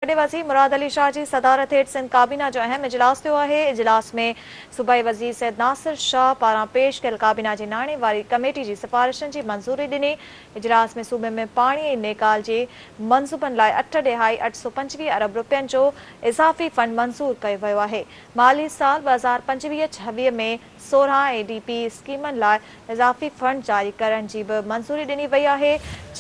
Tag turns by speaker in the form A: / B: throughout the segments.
A: وڏي وزير مراد علي شاهه جي صدارت هيٺ سنڌ ڪابينا جو اهم اجلاس ٿيو آهي. اجلاس ۾ صوبائي وزير سيد ناصر شاهه پاران پيش ڪيل ڪابينا جي ناڻي واري ڪميٽي جي سفارشن جي منظوري ڏني. اجلاس ۾ صوبي ۾ پاڻي ۽ نيڪال جي منصوبن لاء 8.825 ارب رپين جو اضافي فنڊ منظور ڪيو ويو آهي. مالي سال 2025-26 ۾ 16 اي ڊي پي اسڪيمن لاء اضافي فنڊ جاري ڪرڻ جي به منظوري ڏني وئي آهي.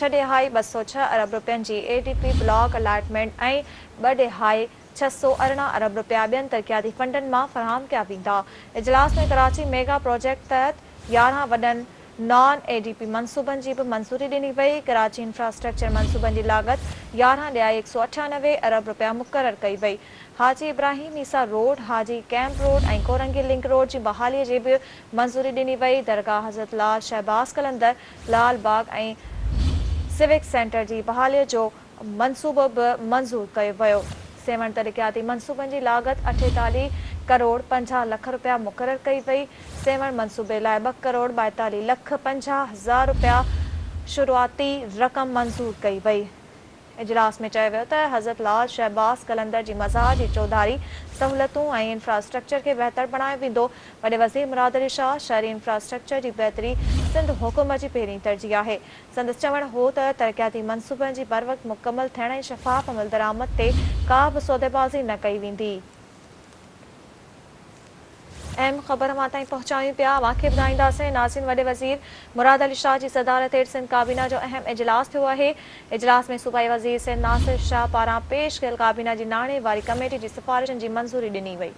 A: 6.206 ارب رپين جي اي ڊي پي بلاڪ الاٽمينٽ ۽ 2.618 ارب رپيا ٻين ترقياتي فنڊن مان فراهم ڪيا ويندا. اجلاس ۾ ڪراچي ميگا پروجيڪٽ تحت 11 وڏن نان اي ڊي پي منصوبن جي به منظوري ڏني وئي. ڪراچي انفراسٽرڪچر منصوبن جي لاڳت 11.198 ارب رپيا مقرر ڪئي وئي. Haji Ibrahim Isa road, Haji camp road ۽ Korangi link road جي بحالي جي به منظوري ڏني وئي. درگاهه حضرت لال شهباز قلندر، لال باغ ۽ سوڪ سينٽر جي بحالي جو منصوبو به منظور ڪيو ويو. سيوهڻ ترقياتي منصوبن جي لاڳت 48 ڪروڙ 50 لک رپيا مقرر ڪئي وئي. سيوهڻ منصوبي لاء 2 ڪروڙ 42 لک 50 هزار رپيا شروعاتي رقم منظور ڪئي وئي. اجلاس ۾ چيو ويو ته حضرت لال شهباز قلندر جي مزار جي چوڌاري سهولتون ۽ انفراسٽرڪچر کي بهتر بڻايو ويندو. وڏي وزير مراد علي شاهه شهري انفراسٽرڪچر جي بهتري سنڌ حڪومت جي پهرين ترجيح آهي. سندس چوڻ هو ته ترقياتي منصوبن جي بروقت مڪمل ٿيڻ ۽ شفاف عملدرآمد تي ڪا به سوديبازي نه ڪئي ويندي. اهم خبر اوهان تائين پهچايون پيا، اوهان کي ٻڌائينداسين. ناظرين وڏي وزير مراد علي شاهه جي صدارت هيٺ سنڌ ڪابينا جو اهم اجلاس ٿيو آهي. اجلاس ۾ صوبائي وزير سيد ناصر شاهه پاران پيش ڪيل ڪابينا جي ناڻي واري ڪميٽي جي سفارشن جي منظوري ڏني وئي.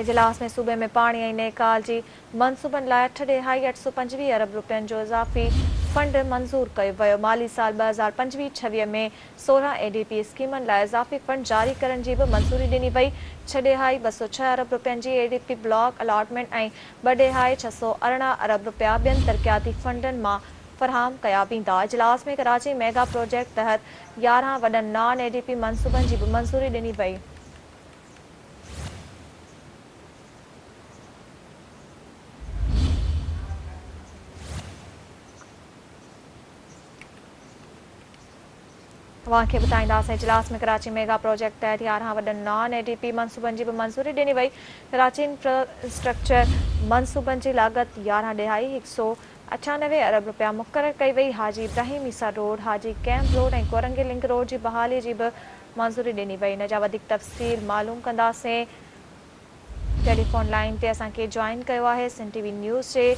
A: اجلاس ۾ صوبي ۾ پاڻي ۽ نيڪال جي منصوبن لاء 8.825 ارب رپين جو اضافي فنڊ منظور ڪيو ويو. مالي سال 2025-26 ۾ 16 اي ڊي پي اسڪيمن لاء اضافي فنڊ جاري ڪرڻ جي به منظوري ڏني وئي. 6.206 ارب رپين جي اي ڊي پي بلاڪ الاٽمينٽ ۽ 2.618 ارب رپيا ٻين ترقياتي فنڊن مان فراهم ڪيا ويندا. اجلاس ۾ ڪراچي ميگا پروجيڪٽ تحت 11 وڏن نان اي ڊي پي منصوبن جي به منظوري ڏني وئي. اوهان کي ٻڌائينداسين اجلاس ۾ ڪراچي ميگا پروجيڪٽ تحت 11 وڏن نان اي ڊي پي منصوبن جي به منظوري ڏني وئي. ڪراچي انفراسٽرڪچر منصوبن جي لاڳت 11.198 ارب رپيا مقرر ڪئي وئي. Haji Ibrahim Isa road, Haji camp road ۽ Korangi link road جي بحالي جي به منظوري ڏني وئي. ان جا وڌيڪ تفصيل معلوم ڪنداسين. ٽيليفون لائين تي اسان کي جوائن ڪيو آهي سنڌ ٽي وي نيوز جي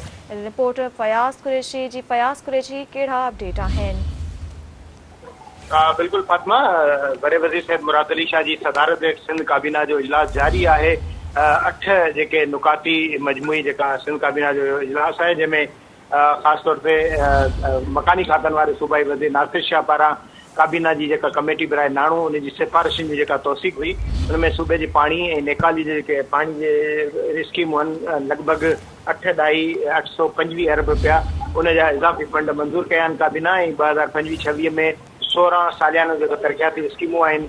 A: رپورٽر فياض قريشي جي فياض قريشي ڪهڙا اپڊيٽ آهن؟
B: بلڪل فاطمه، وڏي وزير سيد مراد علي شاهه جي صدارت هيٺ سنڌ ڪابينا جو اجلاس جاري آهي. اٺ جيڪي نڪاتي مجموعي جيڪا سنڌ ڪابينا جو اجلاس آهي جنهن ۾ خاص طور تي مڪاني کاتن واري صوبائي وزير ناصر شاهه پاران ڪابينا جي جيڪا ڪميٽي برائي ناڻو ان جي سفارشن جي جيڪا توثيق هئي ان ۾ صوبي جي پاڻي ۽ نيڪالي جي جيڪي پاڻي جي اسڪيمون آهن لڳ ڀڳ 8.825 ارب رپيا ان جا اضافي فنڊ منظور ڪيا آهن ڪابينا ۽ 2025-26 ۾ 16 ساليانو جيڪا ترقياتي اسڪيمون آهن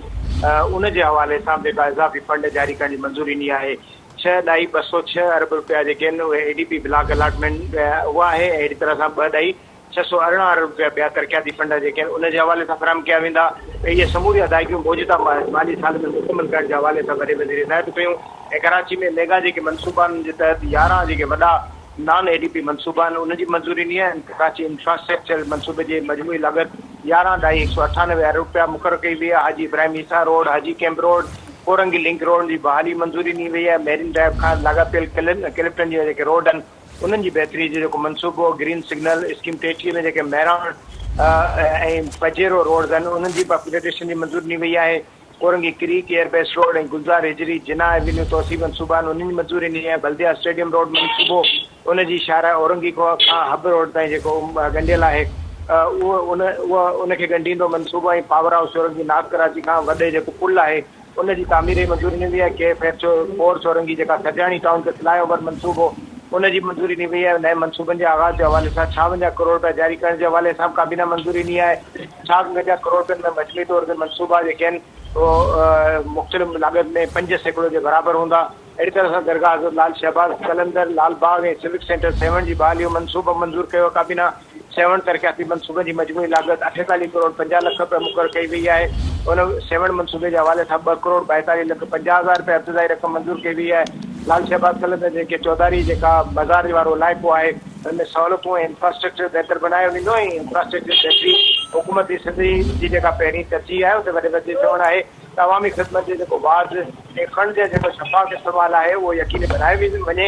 B: ان جي حوالي سان به جيڪا اضافي فنڊ جاري ڪرڻ جي منظوري ڏني آهي. 6.206 ارب رپيا جيڪي آهن اهي اي ڊي پي بلاڪ الاٽمينٽ اها آهي ۽ اهڙي طرح سان 2.618 ارب رپيا ٻيا ترقياتي فنڊ جيڪي آهن ان جي حوالي سان فراهم ڪيا ويندا. اهي سموريون ادائيگيون موجوده مالي سال ۾ مڪمل ڪرڻ جي حوالي سان وڏي وزير هدايتون ڪيون ۽ ڪراچي ۾ ميگا جيڪي منصوبا آهن ان جي تحت 11 جيڪي وڏا نان اي ڊي پي منصوبا آهن انهن جي منظوري ڏني آهي ۽ ڪراچي انفراسٽرڪچر منصوبي جي مجموعي لاڳت 11.198 ارب رپيا مقرر ڪئي وئي آهي. Haji Ibrahim Isa road, Haji camp road, Korangi link road جي بحالي منظوري ڏني وئي آهي، ميرين ڊرائيو کان لاڳاپيل ڪلفٽن جا جيڪي روڊ آهن انهن جي بهتري جو جيڪو منصوبو، گرين سگنل اسڪيم 33 ۾ جيڪي مهراڻ ۽ پجيرو روڊز آهن انهن جي به اپگريڊيشن جي منظوري ڏني وئي آهي، Korangi creek, air base road ۽ Gulzar Hijri, Jinnah avenue توسيع منصوبا آهن انهن جي منظوري ڏني آهي، بلديا اسٽيڊيم روڊ منصوبو ان جي شاهراهه اورنگي کان حب روڊ تائين جيڪو ڳنڍيل آهي اهو ان اهو ان کي ڳنڍيندو منصوبو ۽ power house Chowrangi north Karachi کان وڏي جيڪو پل آهي ان جي تعمير جي منظوري ڏني وئي آهي، ڪي ايف ايف فور چورنگي جيڪا سرجاڻي ٽائون تي فلاء اوور منصوبو ان جي منظوري ڏني وئي آهي، نئين منصوبن جي آغاز جي حوالي سان 56 ڪروڙ رپيا جاري ڪرڻ جي حوالي سان به ڪابينا منظوري ڏني آهي، 56 ڪروڙ رپين ۾ مجموعي طور تي منصوبا جيڪي آهن اهو مختلف لاڳت ۾ 5% جي برابر هوندا. اهڙي طرح سان درگاهه حضرت لال شهباز قلندر، لال باغ ۽ سوڪ سينٽر سيوهڻ جي بحالي جو منصوبو به منظور ڪيو. ڪابينا سيوهڻ ترقياتي منصوبن جي مجموعي لاڳت 48 ڪروڙ 50 لک رپيا مقرر ڪئي وئي آهي. ان سيوهڻ منصوبي جي حوالي سان ٻه ڪروڙ 42 لک 50 هزار رپيا ابتدائي رقم منظور ڪئي وئي آهي. لال شهباز قلندر جيڪي چوڌاري جيڪا مزار وارو علائقو آهي ان ۾ سهولتون ۽ انفراسٽرڪچر بهتر بنايو ويندو ۽ انفراسٽرڪچر بهتري حڪومت سنڌ جي جيڪا پهرين ترجيح آهي اتي وڏي وزير چوڻ آهي ته عوامي خدمت جي جيڪو واڌ ۽ فنڊ جا جيڪو شفاف استعمال آهي اهو يقيني بنايو وڃي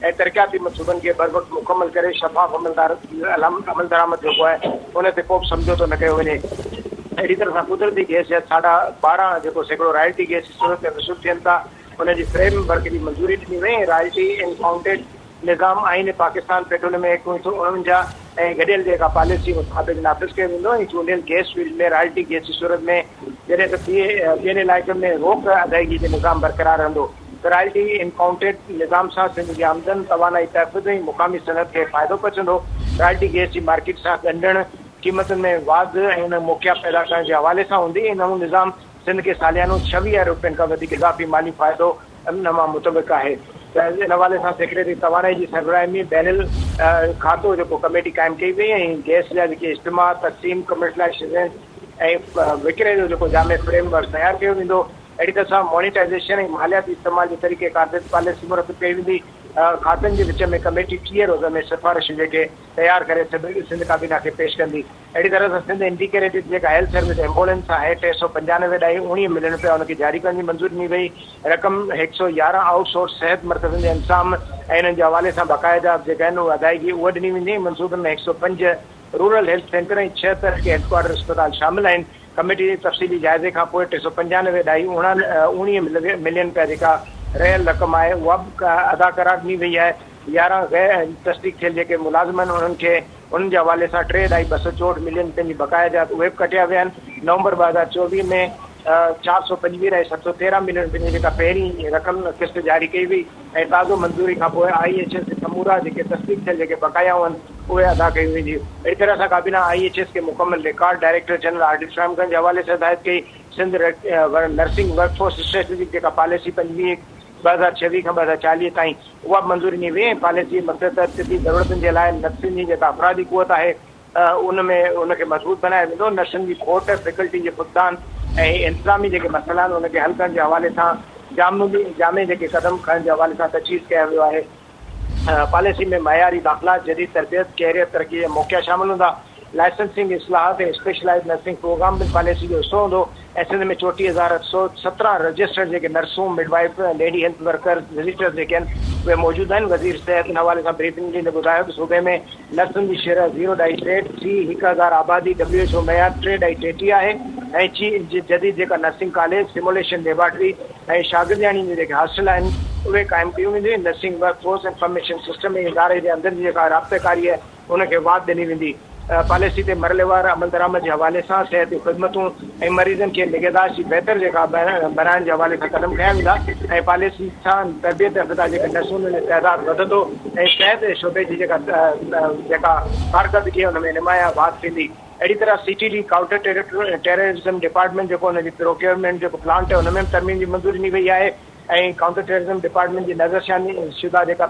B: ۽ ترقياتي منصوبن کي بروقت مڪمل ڪري شفاف عملدرآمد جيڪو آهي ان تي ڪو به سمجهوتو نه ڪيو وڃي. اهڙي طرح سان قدرتي گئس جا ساڍا 12 جيڪو سيڪڙو رائلٽي گئس جي صورت ۾ وصول ٿين ٿا ان جي فريم ورڪ جي منظوري ڏني وئي ۽ رائلٽي ان ڪائونٽيڊ نظام آئين پاڪستان پيٽروليم ايڪٽ 1949 ۽ گڏيل جيڪا پاليسي مطابق نافذ ڪيو ويندو ۽ چونڊيل گئس فيلڊ ۾ رائلٽي گئس جي صورت ۾ جڏهن ته ٻين علائقن ۾ روڪ ادائيگي جو نظام برقرار رهندو ته رائلٽي ان ڪائونٽيڊ نظام سان سنڌ جي آمدن، توانائي تحفظ ۽ مقامي صنعت کي فائدو پهچندو. رائلٽي گئس جي مارڪيٽ سان ڳنڍڻ قيمتن ۾ واڌ ۽ ان موقعا پيدا ڪرڻ جي حوالي سان هوندي ۽ نئون نظام سنڌ کي ساليانو 26 ارب رپين کان وڌيڪ اضافي مالي فائدو ان مان متوقع آهي ته ان حوالي سان سيڪريٽري توانائي جي سربراهي ۾ بين الکاتو جيڪو ڪميٽي قائم ڪئي وئي ۽ گئس جا جيڪي اجتماع، تقسيم، ڪمرشلائيزيشن ۽ وڪري جو جيڪو جامع فريم ورڪ تيار ڪيو ويندو. اهڙي طرح سان مونيٽائيزيشن ۽ مالياتي استعمال جي طريقي ڪار تي پاليسي مرتب ڪئي ويندي. کاتن جي وچ ۾ ڪميٽي 30 روزن ۾ سفارشون جيڪي تيار ڪري سنڌ ڪابينا کي پيش ڪندي. اهڙي طرح سان سنڌ انٽيگريٽيڊ جيڪا هيلٿ سروس ايمبولينس آهي 395 ڏهائي 19 ملين رپيا ان کي جاري ڪرڻ جي منظوري ڏني وئي. رقم 111 آئوٽ سورس صحت مرڪزن جي انتظام ۽ انهن جي حوالي سان باقاعده جيڪا آهن اهي ادائيگي اها ڏني ويندي ۽ منصوبن ۾ 105 رورل هيلٿ سينٽر ۽ 6 ترقي هيڊڪوارٽر اسپتال شامل آهن. ڪميٽي جي تفصيلي جائزي کان پوء 395 ڏهائي 19 ملين رپيا جيڪا رهيل رقم آهي اها به ادا قرار ڏني وئي آهي. 11 غير تصديق ٿيل جيڪي ملازم آهن انهن کي انهن جي حوالي سان ٽي ڏهائي 264 ملين رپين جي بقايا جات اهي به ڪٽيا ويا آهن. نومبر 2024 ۾ 425 ڏهائي 713 ملين رپين جي جيڪا پهرين رقم قسط جاري ڪئي وئي ۽ تازو منظوري کان پوء I H S جي سمورا جيڪي تصديق ٿيل جيڪي بقايائون آهن اهي ادا ڪيون وينديون. اهڙي طرح سان ڪابينا I H S کي مڪمل رڪارڊ ڊائريڪٽر جنرل آڊٽ فراهم ڪرڻ جي حوالي سان هدايت ڪئي. Sindh nursing work force strategic جيڪا پاليسي 25 2026 کان 2040 تائين اها به منظوري ڏني وئي ۽ پاليسي جي مقصد تحت طبي ضرورتن جي لاء نرسن جي جيڪا افرادي قوت آهي ان ۾ ان کي مضبوط بنايو ويندو، نرسن جي کوٽ، فيڪلٽي جي فقدان ۽ انتظامي جيڪي مسئلا آهن ان کي حل ڪرڻ جي حوالي سان جامع جيڪي قدم کڻڻ جي حوالي سان تجويز ڪيو ويو آهي. پاليسي ۾ معياري داخلا، جديد تربيت، ڪيريئر ترقي جا موقعا شامل هوندا. لائسنسنگ اصلاحات ۽ اسپيشلائيزڊ نرسنگ پروگرام پڻ پاليسي جو حصو هوندو ۽ سنڌ ۾ 34,817 رجسٽرڊ جيڪي نرسون، midwife, lady health workers, visitors جيڪي آهن اهي موجود آهن. وزير صحت ان حوالي سان بريفنگ ڏيندي ٻڌايو ته صوبي ۾ نرسن جي شرح زيرو ڏهائي ٽي في هڪ هزار آبادي ڊبليو ايڇ او معيار ٽي ڏهائي 33 آهي ۽ جديد جيڪا نرسنگ ڪاليج، سموليشن ليبارٽري ۽ شاگردياڻين جون جيڪي هاسٽل آهن اهي قائم ڪيون وينديون ۽ nursing work force information system ۽ اداري جي اندر جي جيڪا رابطه ڪاري آهي ان کي واڌ ڏني ويندي. پاليسي تي مرحليوار عملدرآمد جي حوالي سان صحت جون خدمتون ۽ مريضن کي نگهداشت جي بهتر جيڪا بڻائڻ جي حوالي سان قدم کنيا ويندا ۽ پاليسي سان تربيت يافته جيڪي نرسون ان جو تعداد وڌندو ۽ صحت جي شعبي جي جيڪا جيڪا ڪارڪردگي آهي ان ۾ نمايان واڌ ٿيندي. اهڙي طرح C T D counter terrorism department جيڪو ان جي پروڪيورمينٽ جيڪو پلانٽ آهي ان ۾ به ترميم جي منظوري ڏني وئي آهي ۽ ڪائونٽر ٽيررزم ڊپارٽمينٽ جي نظرثاني شده جيڪا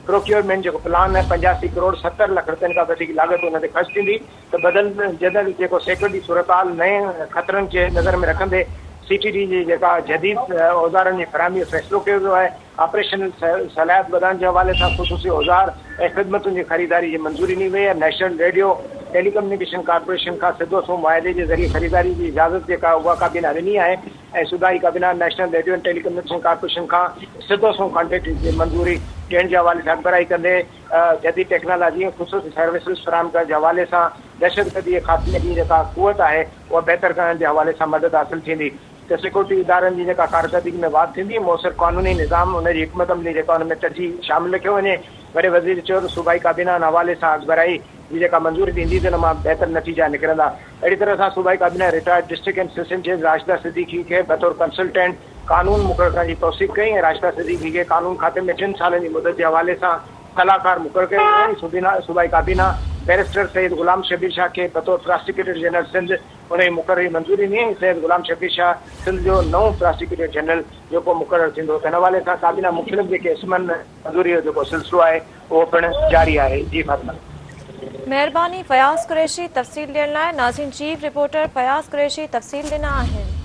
B: پروڪيورمينٽ جيڪو پلان آهي 85 ڪروڙ 70 لک رپين کان وڌيڪ لاڳت ان تي خرچ ٿيندي ته بدلجندڙ جيڪو سيڪيورٽي صورتحال نئين خطرن کي نظر ۾ رکندي سي ٽي ڊي جي جيڪا جديد اوزارن جي فراهمي جو فيصلو ڪيو ويو آهي آپريشنل صلاحيت وڌائڻ جي حوالي سان خصوصي اوزار ۽ خدمتن جي خريداري جي منظوري ڏني وئي آهي national radio tele communication corporation کان سڌو سنئون معاهدي جي ذريعي خريداري جي اجازت جيڪا اها ڪابينا ڏني آهي ۽ صوبائي ڪابينا national radio and tele communication corporation کان سڌو سنئون ڪانٽريڪٽ جي منظوري ڏيڻ جي حوالي سان اڳڀرائي ڪندي جديد ٽيڪنالاجي ۽ خصوصي سروسز فراهم ڪرڻ جي حوالي سان دهشتگردي جي خاتمي جي جيڪا قوت آهي اها بهتر ڪرڻ جي حوالي سان مدد حاصل ٿيندي ته سيڪيورٽي ادارن جي جيڪا ڪارڪردگي ۾ واڌ ٿيندي موثر قانوني نظام ان جي حڪمت عملي جيڪا ان ۾ ترجيح شامل رکيو وڃي وڏي وزير چيو ته صوبائي ڪابينا ان حوالي سان اڳڀرائي جي جيڪا منظوري ڏيندي ته ان مان بهتر نتيجا نڪرندا. اهڙي طرح سان صوبائي ڪابينا رٽائرڊ ڊسٽرڪٽ اينڊ سيشن جج راشده صديقي کي بطور ڪنسلٽنٽ قانون مقرر ڪرڻ جي توثيق ڪئي ۽ راشده صديقي کي قانون کاتي ۾ ٽن سالن جي مدت جي حوالي سان صلاحڪار مقرر ڪيو ويو ۽ صوبائي ڪابينا بئريسٽر سيد غلام شبير شاهه کي بطور پراسيڪيوٽر جنرل سنڌ ان جي مقرري منظوري ڏني ۽ سيد غلام شبير شاهه سنڌ جو نئون پراسيڪيوٽر جنرل جيڪو مقرر ٿيندو ته ان حوالي سان ڪابينا مختلف جيڪي اسمن منظوري جو جيڪو سلسلو آهي اهو پڻ جاري آهي جي فاطمه.
A: مهرباني فياض قريشي تفصيل ڏيڻ لاء ناظرين چيف رپورٽر فياض قريشي تفصيل ڏنا آهن.